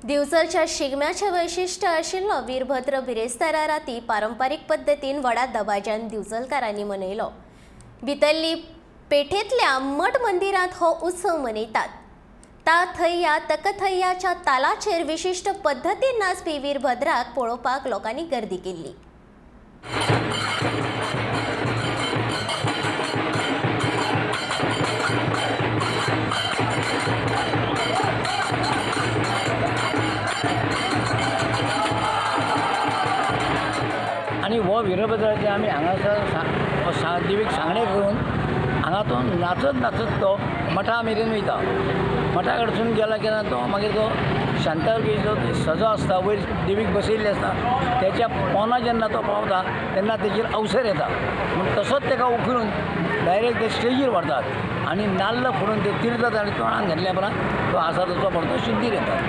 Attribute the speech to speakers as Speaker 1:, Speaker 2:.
Speaker 1: दिवचलच्या शिगम्याचे वैशिष्ट्य आशिल्लो वीरभद्र बिरेस्तारा राती पारंपारीक पद्दतीन व्हडा दबाज्यान दिवचलकारांनी मनयलो। भितरली पेठेंतल्या मठ मंदिरांत हो उत्सव मनयतात। ता थय्या तकथय्याच्या तालाचेर विशिश्ट पद्दतीन नाचपी वीरभद्राक पळोवपाक लोकांनी गर्दी केल्ली।
Speaker 2: आनी हो वीरभद्राचे आमी हांगासर देवीक सांगणें करून हांगा तो नाचत नाचत तो मठा मेरेन वयता। मठा कडसून गेला केन्ना तो मागीर तो शांतादुर्गेचो सजो आसता वयर देवीक बसयल्ली आसता तेच्या पोना जेन्ना तो पावता तेन्ना तेजेर अवसर येता म्हूण तसोच तेका उखलून डायरेक्ट ते स्टेजीर व्हरतात आनी नाल्ल फोडून ते तिर्तात आनी तोंडान घातल्या उपरांत तो आसा तसो पडतो शुद्धीर येता।